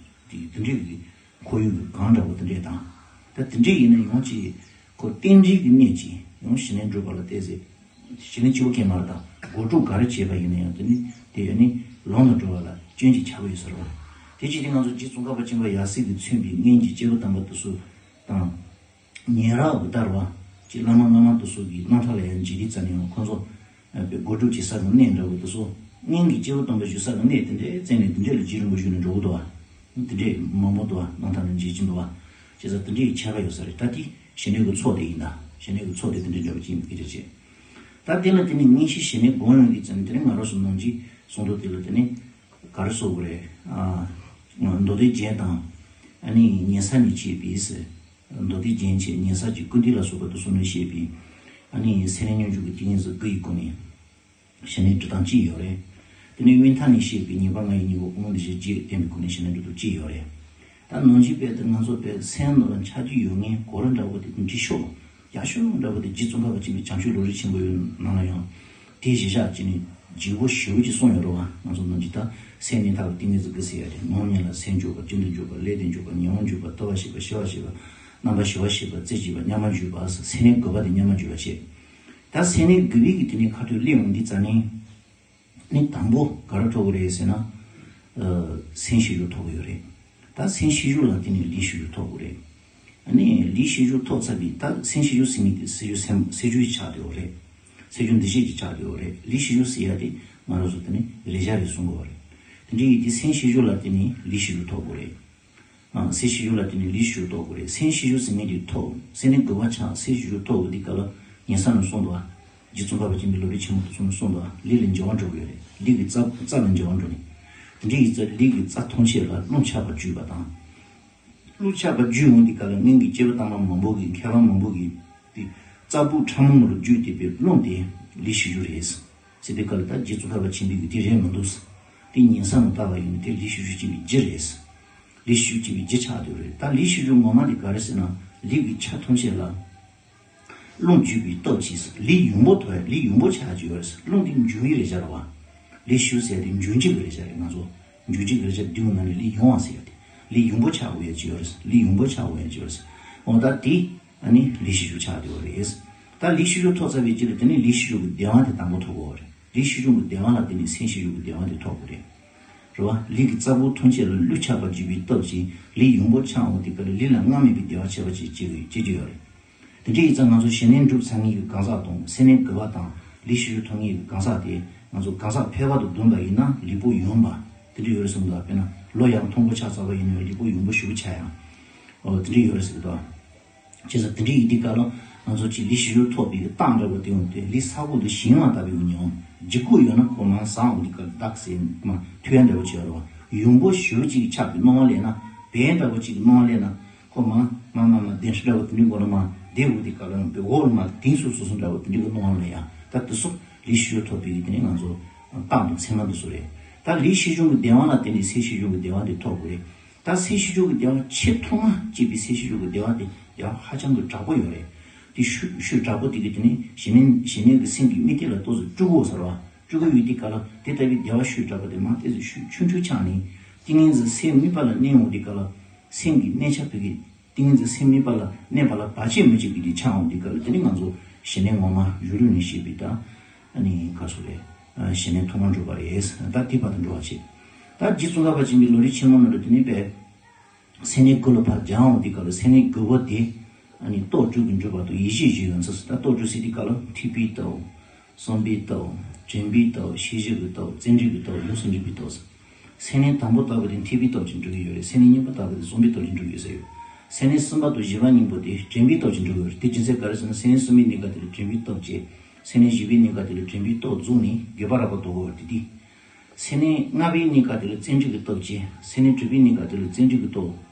དེ་དེ་འདྲའི་གི་ཁོར་ཡུག་གི་གང་འདྲ་བོ་དེ་འདྲས་དང་། ད་དེ་འདྲས་ཡིན་ན་ཡང་ཅིག་ཁོ་རྟེན་འབྲེལ་གྱི་གནད་ཅིག་ཡང་ཞི་གནས་སྒྲུབ་པ་ལ་བལྟས་ཚེ། ཞི་གནས་སྐྱེ་བོ་མཁན་མ་རེད་ད། སྒོམ་སྒྲུབ་ག་རེ་བྱས་པ་ཡིན་ན་ཡང་དེ་ནི་དེ་ཡང་ནི་ལམ་དུ་འགྲོ་བ་ལ་སྐྱོན་ཅིག་ཆགས་ཀྱི་ཡོད་ས་རེད་བ། དེ་བྱས་ཏེ་ང་ཚོ་རྗེ་ཙོང་ཁ་པ་ཆེན་པོ་ཡབ་སྲས་ཀྱིས་མཚོན་པའི་སྔོན་གྱི་སྐྱེས་བུ་དམ་པ་དེ་ཚོ་དང་། ཉེ་རབས་ཀྱི་ལྟར་བ། ཅིག་བླ་མ་སྔ་མ་དེ་ཚོ་གི་རྣམ་ཐར་ལ་ཡང་མཇལ་དུས་ཙམ་ནས་ཡང་ཁོང་ཚོ་སྒོམ་སྒྲུབ་བྱེད་ས་གི་གནས་འདྲ་བོ་དེ་ཚོ། སྔོན་གྱི་སྐྱེས་བུ་དམ་པ་བཞུགས་ས་གི་གནས་དེ་འདྲའི་རྩད་ནས་དེ་འདྲའི་ལ་རྗེ་རིན་པོ་ཆེ་ནས་འགྲོ་གི་འདུག་བ། དེ་འདྲའི་མང་པོ་འདུག་བ། རྣམ་ཐར་ནས་མཇལ་གྱི་འདུག་བ། བྱས་ཙང་དེ་འདྲའི་ཁྱད་པར་ཡོད་ས་རེད། ད་དེ་ཞི་གནས་ཀྱི་ཚོགས་དེ་ཡིན་ད། ཞི་གནས་ཀྱི་ཚོགས་དེ་དེ་འདྲའི་འདྲ་བོ་ཅིག་ཡིན་པ་སྐད་ཆ་བྱས། ད་དེ་ལ་དེ་ནས་དངོས་གཞི་ཞི་གནས་སྒོམ་ཡོང་དུས་ཙམ་ནས་དེ་ནས་ང་རང་ཚོ་ནང་གི་གསུང་ཐོག་དེ་ལ་དེ་ནས་ག་རེ་ཟེར་དགོས་རེད། ཨ། མདོ་སྡེ་རྒྱན་དང་། ཨ་ནི་ཉན་ས་ནས་བྱས་པའི་ཟེར། མདོ་སྡེ་རྒྱན་བྱས། ཉན་ས་ཀྱི་ཀུན་བཏུས་ལ་སོགས་པ་དེ་ཚོ་ནས་བཤད་པའི། ཨ་ནི་སེམས་ལས་སྙོམས་འཇུག་གི་ཏིང་ངེ་འཛིན་དགུ་ཡི་སྒོ་ནས་ཞི་གནས་སྒྲུབ་སྟངས་གཅིག་ཡོད་རེད། དེ་ནས་དབེན་ཐ་ནས་བཤད་པའི་ཉེས་པ་ལྔ་ཡི་སྙིང་པོ་དབང་བསྡུས་བཞི་བསྟན་པའི་སྒོ་ནས་ཞི་གནས་སྒྲུབ་སྟངས་གཅིག་ཡོད་རེད། ད་ནང་བཞིན་དཔེ་དེ་ང་ཚོ་དཔེ་སེམས་ནང་ལ་འཆར་རྒྱུ་ཡོད་མཁན་གོ་རིམ་འདྲ་བོ་དེ་འགྲིག་ཤོག་རྒྱ་ཤོག་འདྲ་པོ་དེ་རྗེ་ཙོང་ཁ་པ་ཆེན་པོའི་བྱང་ཆུབ་ལམ་རིམ་ཆེན་པོའི་ནང་ལ་ཡང་དེའི་གཞི་བཞག་བྱས་ནས་ལྗིད་པོ་ཞེ་པོ་ཅིག་གསུངས་ཡོད་རེད་བ། ང་ཚོ་ནང་གི་ད་སེམས་ནི་ཐག་པའི་ཏིང་ངེ་འཛིན་སྐུ་ཟེར་ཡ་དེ་ནོར་ཉལ་ལ་སེམས་འཇུག་པ། རྒྱུན་དུ་འཇུག་པ། ལས་དེ་འཇུག་པ། ཉོན་མོངས་འཇུག་པ། ལྟ་བ་ཞིག་པ། ཞི་བ་ཞིག་པ། རྣམ་པ་ཞི་བ་ཞིག་པ། རྩེ་གཅིག་པ། མཉམ་པར་འཇུག་པ། སེམས་ནི་དགུ་པ་དེ་མཉམ་པར་འཇུག་པ་བྱེད། ད་སེམས་ནི་དགུ་པའི་གི་དེ་ནི་ཁ་ཐུག་སླེབས་འོང་དུས་ཙ་ནི། ནི་དང་པོ་ག་རེ་ཐོབ་ཀྱི་རེད་ཟེར་ན། ཨ། སེམས་ཤེས་བཞུགས་ཐོབ་ཀྱི་ཡོད་རེད། ད་སེམས་ཤེས་བཞུགས་ལ་བརྟེན་ནས་ལུས་ཤེས་བཞུགས་ཐོབ་དགོས་རེད། ཨ་ནི་ལུས་ཤེས་བཞུགས་ཐོབ་ཚར་བའི་ད་སེམས་ཤེས་བཞུགས་ཟེར་མི་དེ་སེམས་བྱུང་སེམས་སེམས་བྱུང་ཆགས་བསྡད་ཡོད་རེད། སེམས་བྱུང་འདུ་བྱེད་ཀྱི་ཆགས་བསྡད་ཡོད་རེད། ལུས་ཤེས་བཞུགས་ཟེར་ཡ་དེ་ང་རང་ཚོ་དེ་ནི་རེག་བྱ་རེད་གསུང་གི་ཡོད་རེད། དེ་འདྲ་ཡིན་དུས་སེམས་ཤེས་བཞུགས་ལ་བརྟེན་ནས་ལུས་ཤེས་བཞུགས་ཐོབ་དགོས་རེད། ཨ། སེམས་ཤེས་བཞུགས་ལ་བརྟེན་ནས་ལུས་ཤེས་བཞུགས་ཐོབ་དགོས་རེད། སེམས་ཤེས་བཞུགས་ཟེར་མི་དེ་ཐོབ། སེམས་ནི་དགུ་པ་ཆགས། སེམས་ཤེས་བཞུགས་ཐོབ་དགོས་དུས་སྐབས་ལ་ཉན་ས་ནས་གསུངས་འདུག་བ། རྗེ་ཙོང་ཁ་པ་ཆེན་པོའི་ལམ་རིམ་ཆེན་མོ་དེ་ཚོ་ནས་གསུངས་འདུག་བ། ལུས་ལ་འབྱེར་བ་འགྲོ་གི་ཡོད་རེད། ལུས་ཀྱི་རྩ་རྩ་ལ་འབྱེར་བ་འགྲོ་ནས། དེ་འདྲ་ཡིན་ཙང་ལུས་ཀྱི་རྩ་ཐམས་ཅད་ལ་རླུང་ཆགས་པ་འཇུག་པ་དང་། རླུང་ཆགས་པ་འཇུག་འོང་དུས་སྐབས་ལ་སྔོན་གྱི་སྐྱེས་བུ་དམ་པ་མང་པོ་གིས། མཁས་པ་མང་པོ་གིས་དེ་རྩ་ཕུག་ཕྲ་མོ་ལ་འཇུག་བསྡད་པའི་རླུང་དེ་ལུས་ཤེས་བཞུགས་རེད་ཟེར་དུས་སྐབས་ལ། ད་རྗེ་ཙོང་ཁ་པ་ཆེན་པོས་དེ་རེད་མི་འདུག་ཟེར། དེ་ཉན་ས་ནས་བལྟས་པ་ཡིན་ན་དེ་ལུས་ཤེས་བཞུགས་ཅན་གྱི་རྒྱུ་རེད་ཟེར། ལུས་ཤེས་བཞུགས་ཅན་གྱི་རྒྱུ་ཆགས་བསྡད་ཡོད་རེད། ད་ལུས་ཤེས་བཞུགས་ངོ་མ་དེ་ག་རེ་ཟེར་ན། ལུས་ཀྱི་ཆ་ཐམས་ཅད་ལ་རླུང་འཇུག་པའི་སྟོབས་ཀྱིས་ལུས་ཡུན་པོ་ཐོགས། ལུས་ཡུན་པོ་ཆགས་ཀྱི་ཡོད་རེད་ཟེར། རླུང་དེ་འཇུག་ཡུལ་རེད་བཞག་རེད་བ། ལུས་ཤེས་བཞུགས་ཟེར་དེ་འཇུག་བྱེད་ཀྱི་རེད་བཞག་རེད། ང་ཚོ་འཇུག་བྱེད་ཀྱི་རེད་བཞག་བསྡུས་ནང་ནས་ལུས་ཡུན་བ་ཟེར་ཡ་དེ། ལུས་ཡུན་པོ་ཆགས་དགོས་ཡ་ཅིག་ཡོད་རེད་ཟེར། ལུས་ཡུན་པོ་ཆགས་དགོས་ཡ་ཅིག་ཡོད་རེད་ཟེར། འོ་ད་དེ། ཨ་ནི་ལུས་ཤེས་བཞུགས་ཆགས་བསྡད་ཡོད་རེད། ད་ལུས་ཤེས་བཞུགས་ཐོབ་ཚར་བའི་རྗེས་ལ་དེ་ནི་ལུས་ཤེས་བཞུགས་ཀྱི་བདེ་བ་དེ་དང་པོ་ཐོབ་དགོས་རེད། ལུས་ཤེས་བཞུགས་ཀྱི་བདེ་བ་ལ་བརྟེན་ནས་སེམས་ཤེས་བཞུགས་ཀྱི་བདེ་བ་དེ་ཐོབ་དགོས་རེད། རེད་བ། ལུས་ཀྱི་རྩ་ཕུག་ཐམས་ཅད་ལ་རླུང་ཆགས་པ་འཇུག་པའི་སྟོབས་ཀྱིས་ལུས་ཡུན་པོ་ཆགས་འོང་དུས་སྐབས་ལ་ལུས་ལ་སྔར་མེད་པའི་བདེ་བ་ཁྱད་པར་ཅན་སྐྱེ་གི་སྐྱེ་རྒྱུ་ཡོད་རེད། དེ་འདྲ་ཡིན་ཙང་ང་ཚོ་ཞི་གནས་འགྲུབ་ཚར་མཁན་གྱི་གང་ཟག་དང་། སེམས་གནས་དགུ་པ་དང་ལུས་ཤེས་བཞུགས་ཐོབ་མཁན་གྱི་གང་ཟག་དེ་ང་ཚོ་གང་ཟག་ཕལ་པ་དང་བསྡོམས་པ་ཡིན་ན་ལུས་པོ་ཡོན་པ་དེ་འདྲ་ཡོད་རེད་གསུངས་འདུག་དཔེར་ན་ལོ་ཡང་མཐོན་པོ་ཆགས་ཚར་བ་ཡིན་ན་ལུས་པོ་ཡོན་པོ་ཞེ་པོ་ཆགས་ཡང་། འོ་དེ་འདྲ་ཡོད་རེད་ཟེར་གི་འདུག་བྱས་ཙང་དེ་འདྲ་ཡིན་དུས་སྐབས་ལ་ང་ཚོ་གཅིག་ལུས་ཤེས་བཞུགས་ཐོབ་པའི་གི་རྟགས་འདྲ་པོ་དེ་ཡོང་དུས། ལུས་ས་ཁུག་ཏུ་ཞིང་ལ་ལྟ་བུའི་ཉོན་ལྗིད་ཁོག་ཡོད་ན་ཁོ་མར་ཟག་འོང་དུས་སྐབས་ལ་བདག་ཟེར་མ་ཐུལ་ཡ་འདྲ་པོ་བྱེད་ཡ་རེད་བ། ཡུན་པོ་ཞེ་པོ་ཅིག་ཆགས་པའི་སྣང་བ་སླེབས་ན། བན་འདྲ་པོ་ཅིག་གི་སྣང་བ་སླེབས་ན། ཁོ་མར་མར་མར་མར་གདན་ཁྲི་འདྲ་པོ་དེ་འདྲའི་སྒོ་ལ་མར་བསྡད་འོང་དུས་སྐབས་ལ་ཡང་བའི་འོག་ལ་མར་དེང་སུ་སོ་སོ་འདྲ་པོ་དེ་འདྲའི་གི་སྣང་བ་སླེབས་ཡ། ད་དེ་ཚོ་ལུས་ཤེས་བཞུགས་ཐོབ་པའི་གི་དེ་ནི་ང་ཚོ་རྟགས་དང་མཚན་མ་འདི་ཚོ་རེད། ད་ལུས་ཤེས་བཞུགས་ཀྱི་བདེ་བ་ལ་བརྟེན་ནས་སེམས་ཤེས་བཞུགས་ཀྱི་བདེ་བ་འདི་ཐོབ་དགོས་རེད། ད་སེམས་ཤེས་བཞུགས་ཀྱི་བདེ་བ་ཆེས་ཐོག་མ་སྐྱེས་པའི་སེམས་ཤེས་བཞུགས་ཀྱི་བདེ་བ་དེ་ཡང་ཧ་ཅང་གི་དྲག་པོ་ཡོད་རེད། དེ་ཤུགས་ཤུགས་དྲག་པོ་དེ་གིས་དེ་ནི་ཞི་གནས་ཞི་གནས་ཀྱི་སེམས་ཀྱི་དམིགས་གཏད་ལ་ཏོག་ཙམ་དཀྲུག་གོ་ཟེར་བ། དཀྲུག་གོ་ཡོད་དུས་སྐབས་ལ་དེ་ལྟ་བུའི་བདེ་བ་ཤུགས་དྲག་པོ་དེ་མར་ཏོག་ཙམ་ཤུགས་ཆུང་ཆུང་ཆགས་ནས་ཏིང་ངེ་འཛིན་སེམས་དམིགས་པ་ལ་གནས་འོང་དུས་སྐབས་ལ་སེམས་ཀྱི་གནས་ཆ་བོད་ཀྱི་ཏིང་ངེ་འཛིན་སེམས་དམིགས་པ་ལ་གནས་པ་ལ་བར་ཆད་མི་བྱེད་པའི་དེ་ཆགས་འོང་དུས་སྐབས་ལ་དེ་ནི་ང་ཚོ་ཞི་གནས་ངོ་མ་གཞུང་ལུགས་ནས་བཤད་པའི་ད་ཨ་ནི་ག་རེ་ཟེར་རེད། ཞི་གནས་ཐོག་མར་འགྲུབ་པ་རེད། ད་དེ་བར་དུ་འགྲོ་བ་བྱེད། ད་རྗེ་ཙོང་ཁ་པ་ཆེན་པོའི་ལམ་རིམ་ཆེན་མོ་ནང་དུ་དེ་ནི་པས། སེམས་གནས་དགུ་ལ་ཕར་སྦྱང་འོང་དུས་སྐབས་ལ་སེམས་གནས་དགུ་པོ་དེ་ཨ་ནི་རྟོག་དྲུག་གི་འཇུག་པ་དང་ཡེ་ཤེས་བཞི་ཡོད་ཚུལ་ཟེར། ད་རྟོག་དྲུག་ཟེར་དུས་སྐབས་ལ་ཐེག་པའི་སྟོབས། བསམ་པའི་སྟོབས། དྲན་པའི་སྟོབས། ཤེས་བཞིན་གྱི་སྟོབས། བརྩོན་འགྲུས་ཀྱི་སྟོབས། ཡོངས་སུ་འདྲིས་པའི་སྟོབས་ཟེར། སེམས་གནས་དང་པོ་ལྟ་བུ་དེ་ཐེག་པའི་སྟོབས་ཀྱིས་འགྲུབ་ཀྱི་ཡོད་རེད། སེམས་གནས་གཉིས་པ་ལྟ་བུ་དེ་བསམ་པའི་སྟོབས་ཀྱིས་འགྲུབ་ཀྱི་ཡོད་ཟེར་ཡོད། སེམས་གནས་གསུམ་པ་དང་བཞི་པ་གཉིས་པོ་དེ་དྲན་པའི་སྟོབས་ཀྱིས་འགྲུབ་ཀྱི་ཡོད་རེད། དེ་རྒྱུ་མཚན་ག་རེ་ཟེར་ན་སེམས་གནས་གསུམ་པའི་གནས་སྐབས་དེ་ལ་དྲན་པའི་སྟོབས་བྱས། སེམས་གནས་བཞི་པའི་གནས་སྐབས་དེ་ལ་དྲན་པའི་སྟོབས་རྫོགས་ནས་རྒྱས་པ་རགས་པ་རྟོགས་ཀྱི་ཡོད་རེད། དེ་དེ། སེམས་གནས་ལྔ་པའི་གནས་སྐབས་དེ་ལ་བརྩོན་འགྲུས་ཀྱི་སྟོབས་བྱས། སེམས་གནས་དྲུག་པའི་གནས་སྐབས་དེ་ལ་བརྩོན་འགྲུས་ཀྱི་སྟོབས།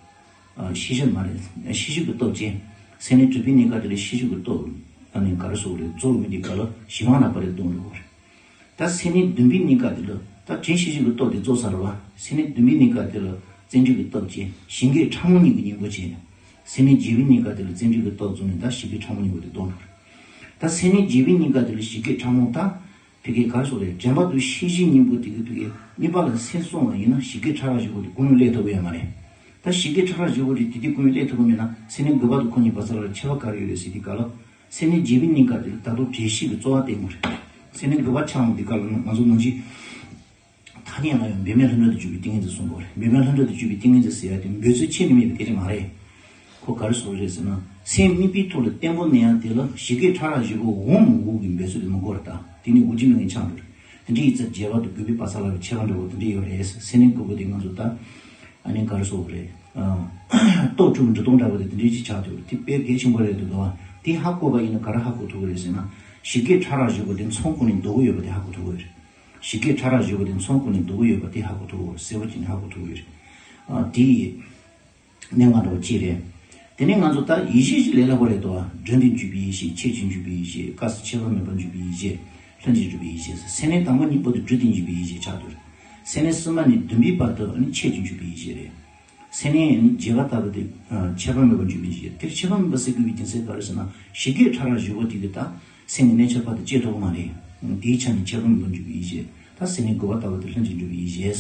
ཨ། ཤེས་བཞིན་མ་རེད། ཤེས་བཞིན་གྱི་སྟོབས་བྱས། སེམས་གནས་དྲུག་པའི་གནས་སྐབས་དེ་ལ་ཤེས་བཞིན་གྱི་སྟོབས། ཨ་ནི་ག་རེ་ཟེར་དགོས་རེད། རྫོགས་མི་འདི་ག་ལ་གཞན་དབང་རགས་པ་རེད་གཏོང་འགྲོ་གི་རེད། ད་སེམས་གནས་བདུན་པའི་གནས་སྐབས་དེ་ལ་ད་དྲན་ཤེས་བཞིན་གྱི་སྟོབས་དེ་རྫོགས་ཚར་བ། སེམས་གནས་བདུན་པའི་གནས་སྐབས་དེ་ལ་བརྩོན་འགྲུས་ཀྱི་སྟོབས་བྱས། ཞིང་སྐྱེས་ཕྲ་མོ་གཉིས་ཀྱི་གཉེན་པོ་བྱས། སེམས་གནས་བརྒྱད་པའི་གནས་སྐབས་དེ་ལ་བརྩོན་འགྲུས་ཀྱི་སྟོབས་རྫོགས་ནས་ད་ཞིང་སྐྱེས་ཕྲ་མོ་གཉིས་པོ་དེ་གཏོང་འགྲོ་གི་རེད། ད་སེམས་གནས་བརྒྱད་པའི་གནས་སྐབས་དེ་ལ་ཞིང་སྐྱེས་ཕྲ་མོ་ད། ཕ་གིའི་ག་རེ་ཟེར་དགོས་རེད། དྲན་པ་དང་ཤེས་བཞིན་གཉིས་པོ་དེ་གི་ཕ་གིའི་དམིགས་པ་ལ་སེམས་སོང་བ་ཡིན་ན་ཞིང་སྐྱེས་ཕྲ་རགས་བཞི་པོ་དེ་ཀུན་ནས་སླེབས་ཐུབ་ཀྱི་ཡོད་མ་རེད། ད་ཞིང་སྐྱེས་ཕྲ་རགས་བཞི་པོ་དེ་དེ་དུས་ཀུན་ནས་སླེབས་ཐུབ་ཀྱི་མེད་ན་སེམས་གནས་དགུ་པ་དང་ཁོ་གཉིས་བར་ས་ལ་ཁྱད་པར་ག་རེ་ཡོད་རེད་ཟེར་དུས་སྐབས་ལ། སེམས་གནས་བརྒྱད་པའི་གནས་སྐབས་དེ་ལ་ད་དུང་དྲན་ཤེས་ཀྱི་རྩོལ་བ་བསྟེན་དགོས་རེད། སེམས་གནས་དགུ་པ་ཆགས་འོང་དུས་སྐབས་ལ་ང་ཚོ་ནང་བཞིན། ཐ་སྙད་ལ་ཡང་འབད་མེད་ལྷུན་གྲུབ་ཏུ་གྱུར་པའི་ཏིང་ངེ་འཛིན་གསུང་གི་ཡོད་རེད། འབད་མེད་ལྷུན་གྲུབ་ཏུ་གྱུར་པའི་ཏིང་ངེ་འཛིན་ཟེར་ཡ་དེ་འབད་ཚུལ་ཁྱོན་ནས་མེད་པའི་སྐད་ཆ་མ་རེད། ཁོ་ག་རེ་ཟེར་གྱི་རེད་ཟེར་ན། སེམས་དམིགས་པའི་ཐོག་ལ་བརྟན་པོ་གནས་ཡ་དེ་ལ་ཞིང་སྐྱེས་ཕྲ་རགས་བཞི་པོ་འོང་མི་འོང་གི་འབད་ཚུལ་དེ་མི་དགོས་རེད། ད་དེ་ནི་འོ་བརྒྱུད་མི་ངན་ཆགས་འགྲོ་རེད། དེ་འདྲའི་ཡིན་ཙང་རྒྱས་པ་དང་རྒོད་པོའི་བར་ས་ལ་ཁྱད་པར་འདྲ་བོ་དེ་འདྲ་ཡོད་རེད། སེམས་གནས་དགུ་པོ་དེ་ང་ཚོ་ད་ཨ་ནི་ག་རེ་ཟེར་དགོས་རེད། ཨ། རྟོག་དྲུག་འབྲི་སྟངས་འདྲ་བོ་དེ་དེ་འདྲའི་ཅིག་ཆགས་འདུག་དེ་དཔེ་གལ་ཆེན་པོ་རེད་འདུག་ག་དེ་ཧ་གོ་བ་ཡིན་ན་ག་རེ་ཧ་གོ་ཐུབ་ཀྱི་རེད་ཟེར་ན། ཞིང་སྐྱེས་ཕྲ་རགས་བཞི་པོ་དེ་མཚོན་ཀུན་ནས་འདུ་གི་ཡོད་པ་དེ་ཧ་གོ་ཐུབ་ཀྱི་ཡོད་རེད། ཞིང་སྐྱེས་ཕྲ་རགས་བཞི་པོ་དེ་མཚོན་ཀུན་ནས་འདུ་གི་ཡོད་པ་དེ་ཧ་གོ་ཐུབ་ཀྱི་ཡོད་རེད། གསལ་པོ་བྱས་ནས་ཧ་གོ་ཐུབ་ཀྱི་ཡོད་རེད། ཨ། དེ་ཡི་གནད་འགག་འདྲ་བོ་གཅིག་རེད། དེ་ནས་ང་ཚོ་ད་ཡེ་ཤེས་ཀྱི་ལས་སླ་པོ་རེད་དོ། སྒྲ་དེ་འཇུག་པའི་ཡེ་ཤེས། ཆོས་ཀྱི་འཇུག་པའི་ཡེ་ཤེས། སྐབས་སུ་ཁྱད་པར་མེད་པར་འཇུག་པའི་ཡེ་ཤེས། ལྷན་ཅིག་འཇུག་པའི་ཡེ་ཤེས། སེམས་གནས་དང་པོ་གཉིས་པོ་དེ་སྒྲ་དེ་འཇུག་པའི་ཡེ་ཤེས་ཆགས་འདུག་སེམས་གནས་གསུམ་པ་ནས་བདུན་པའི་བར་དུ་ནི་ཆོས་ཀྱི་འཇུག་པའི་ཡེ་ཤེས་རེད། སེམས་ནི་བརྗེད་པ་ལྟ་བུ་དེ་ཨ་ཆད་པ་མེད་པར་འཇུག་པའི་ཡིད་བྱེད། དེར་ཆད་པ་མེད་པ་ཟེར་དགོས་པའི་རྒྱུ་མཚན་ག་རེ་ཟེར་ན། ཞི་རྒོད་ཕྲ་རགས་བཞི་པོ་དེ་གི་ད་སེམས་ནི་གནས་ཆ་པ་དེ་བཅད་ཐུབ་པ་མ་རེད། དེའི་ཆ་ནས་ཆད་པ་མེད་པར་འཇུག་པའི་ཡིད་བྱེད། ད་སེམས་ནི་རྒོད་པ་ལྟ་བུ་དེ་ལྷུན་གྱིས་འཇུག་པའི་ཡིད་བྱེད།